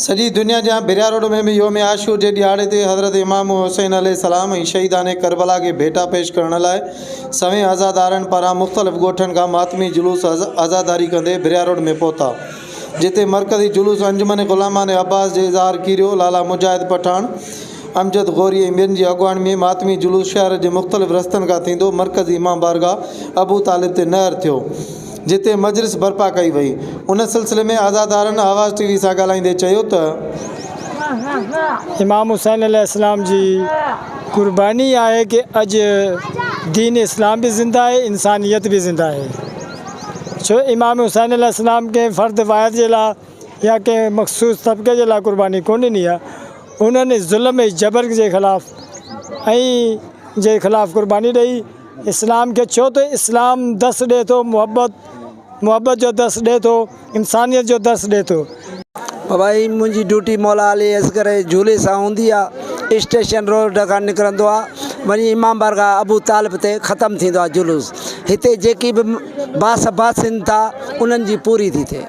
سڄي دنيا جيان ڀريا روڊ ۾ به يوم عاشور جي ڏهاڙي تي حضرت امام حسين عليه السلام ۽ شهيدان ڪربلا کي ڀيٽا پيش ڪرڻ لاء سوين عزادارن پاران مختلف ڳوٺن کان ماتمي جلوس عزاداري ڪندي ڀريا روڊ ۾ پهتا جتي مرڪزي جلوس انجمن غلامان عباس جي اظهار ڪيريو، لالا مجاهد پٺاڻ، امجد غوري ۽ ٻين جي اڳواڻي ۾ ماتمي جلوس شهر جي مختلف رستن کان ٿيندو مرڪزي امام بارگاهه ابو طالب تي نهر ٿيو جتي مجلس برپا ڪئي وئي ان سلسلي ۾ عزادارن آواز ٽي وي سان ڳالهائيندي چيو ته. امام حسين عليه السلام جي قرباني آهي ڪي اڄ دين اسلام به زنده آهي انسانيت به زنده آهي ڇو امام حسين عليه السلام ڪنهن فرد واحد جي لاء يا ڪنهن مخصوص طبقي جي لاء قرباني ڪونه ڏني آهي انهن ظلم ۽ جبر جي خلاف ۽ جي خلاف قرباني ڏئي اسلام کي ڇو ته اسلام درس ڏئي ٿو محبت محبت جو درس ڏئي ٿو انسانيت جو درس ڏئي ٿو. بابا هي منهنجي ڊيوٽي مولا علي اصغر جي جهولي سان هوندي آ اسٽيشن روڊ کان نڪرندو آ وڃي امام بارگاهه ابو طالب تي ختم ٿيندو آ جلوس هتي جيڪي به باس باسين ٿا انهن جي پوري ٿي ٿئي.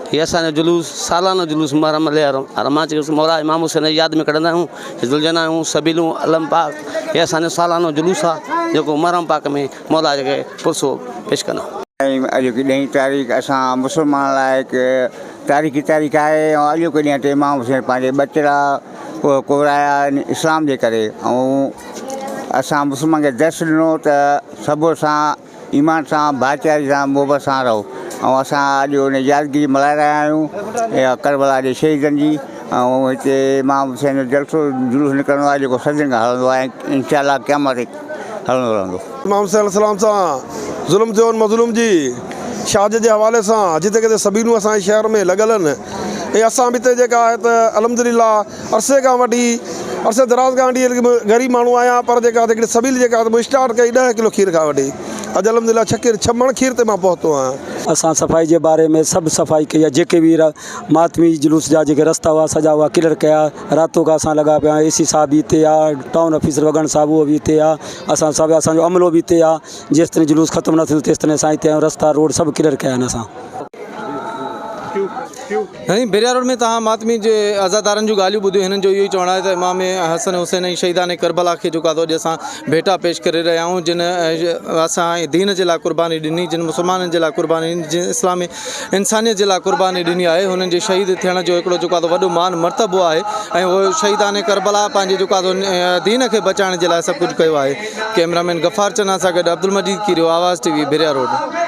هي اسان جو جلوس سالانو جلوس محرم عليه الرحمة جي مولا امام حسين جي ياد ۾ ڪڍندا آهيون ذوالجناح آهيون سبيلون علم پاڪ هي اسان جو سالانو جلوس آهي جيڪو محرم پاڪ ۾ مولا جي پرسو پيش ڪندا آهيون. ۽ اڄوڪي ڏهين تاريخ اسان مسلمانن لاء هڪ تاريخي تاريخ آهي ۽ اڄوڪي ڏينهن تي امام حسين پنهنجي ٻچڙا ڪورايا اسلام جي ڪري ۽ اسان مسلمان کي درس ڏنو ته صبر سان ايمان سان ڀائيچاري سان محبت سان رهو ۽ اسان اڄ ان يادگيري ملهائي رهيا آهيون اها ڪربلا جي شهيدن جي ۽ هتي امام حسين جو جلسو جلوس نڪرندو آهي جيڪو صدين کان هلندو آهي ۽ انشاء الله قيامت تائين هلندو رهندو. امام حسين عليه السلام سان ظلم ٿيو ان مظلوم جي شهادت جي حوالي سان جتي ڪٿي سبيلون اسان جي شهر ۾ لڳل آهن ۽ اسان به هتي جيڪا آهي ته الحمدلله عرصي کان وٺي عرصي دراز کان وٺي غريب ماڻهو آهيان پر جيڪا هڪڙي سبيل جيڪا مون اسٽارٽ ڪئي ڏهه ڪلو کير کان وٺي اڄ الحمدلله ڇهه ڪير ڇهه مڻ کير تي مان پهتو آهيان. اسان صفائي جي باري ۾ سڀ صفائي ڪئي آهي جيڪي به ماتمي جلوس جا جيڪي رستا هئا سڄا اها ڪليئر ڪيا راتو کان اسان لڳا پيا آهيون اي سي صاحب به هتي آهي ٽائون آفيسر وڳڻ صاحب اهو به هتي آهي اسان سڀ اسان جو عملو به هتي آهي جيستائين جلوس ختم نه ٿيندو تيستائين اسان هتي آهيون رستا روڊ سڀ ڪليئر ڪيا آهن اسان. ۽ ڀريا روڊ ۾ توهان ماتمي جي عزادارن جون ڳالهيون ٻڌيون هنن جو اهو ئي چوڻ آهي ته امام حسن حسين ۽ شهيدان ڪربلا کي جيڪو آهي اڄ اسان ڀيٽا پيش ڪري رهيا آهيون جن اسان دين جي لاء قرباني ڏني جن مسلمانن جي لاء قرباني ڏني جن اسلامي انسانيت جي لاء قرباني ڏني آهي هنن جي شهيد ٿيڻ جو هڪڙو جيڪو آهي وڏو مان مرتبو آهي ۽ اهو شهيدان ڪربلا پنهنجي جيڪو آهي دين کي بچائڻ جي لاء سڀ ڪجهه ڪيو آهي ڪئميرا مين غفار چنا سان گڏ عبدالمجيد ڪيريو آواز ٽي وي ڀريا روڊ.